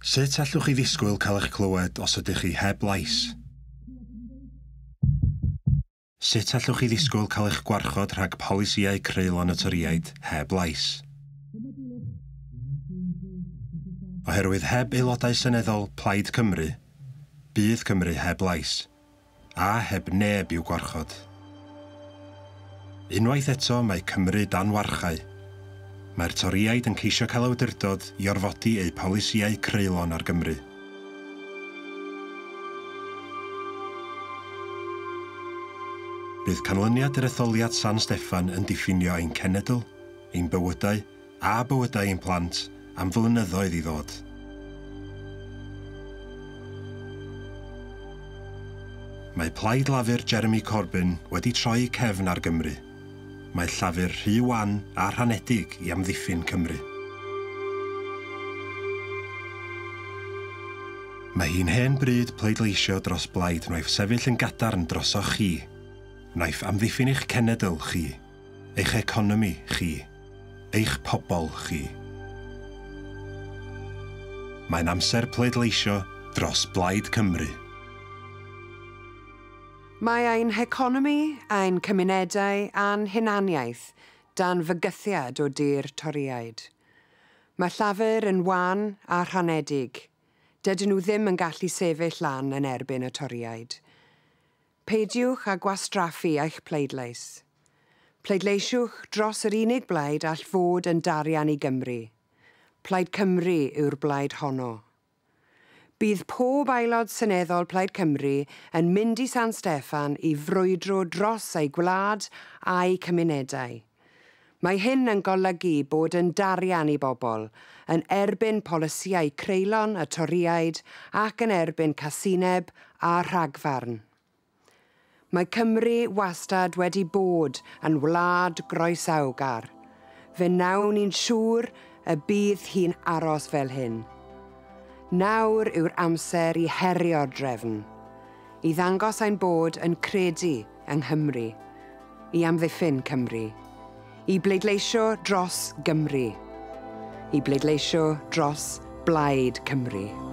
Sut allwch chi ddisgwyl cael eich clywed os ydych chi heb lais? Sut allwch chi ddisgwyl cael eich gwarchod rhag polisïau creulon y Torïaid heb lais? Oherwydd heb aelodau seneddol Plaid Cymru, bydd Cymru heb lais, a heb neb i'w gwarchod. Unwaith eto mae Cymru dan warchau. Mae'r Torïaid yn ceisio cael awdurdod i orfodi eu polisïau creulon ar Gymru. Bydd canlyniad yr etholiad San Steffan yn diffinio ein cenedl, ein bywydau a bywydau ein plant am flynyddoedd i ddod. Mae Plaid Lafur Jeremy Corbyn wedi troi cefn ar Gymru. Mae Llafur rhy wan a rhanedig i amddiffyn Cymru. Mae hi'n hen bryd pleidleisio dros blaid wnaiff sefyll yn gadarn drosoch chi, wnaiff amddiffyn eich cenedl chi, eich economi chi, eich pobl chi. Mae'n amser pleidleisio dros Blaid Cymru. Mae ein heconomi, ein cymunedau a'n hunaniaeth dan fygythiad o dir Torïaid. Mae Llafur yn wan a rhanedig. Dydyn nhw ddim yn gallu sefyll lan yn erbyn y Torïaid. Peidiwch â gwastraffu eich pleidlais. Pleidleisiwch dros yr unig blaid all fod yn darian i Gymru. Plaid Cymru yw'r blaid honno. Bydd pob aelod seneddol Plaid Cymru yn mynd i San Steffan i frwydro dros ei gwlad a'i cymunedau. Mae hyn yn golygu bod yn darian i bobl, yn erbyn polisïau creulon y Torïaid ac yn erbyn casineb a rhagfarn. Mae Cymru wastad wedi bod yn wlad groesawgar. Fe wnawn ni'n siŵr y bydd hi'n aros fel hyn. Nawr yw'r amser i herio'r drefn, i ddangos ein bod yn credu yng Nghymru, i amddiffyn Cymru, i bleidleisio dros Gymru, i bleidleisio dros Blaid Cymru.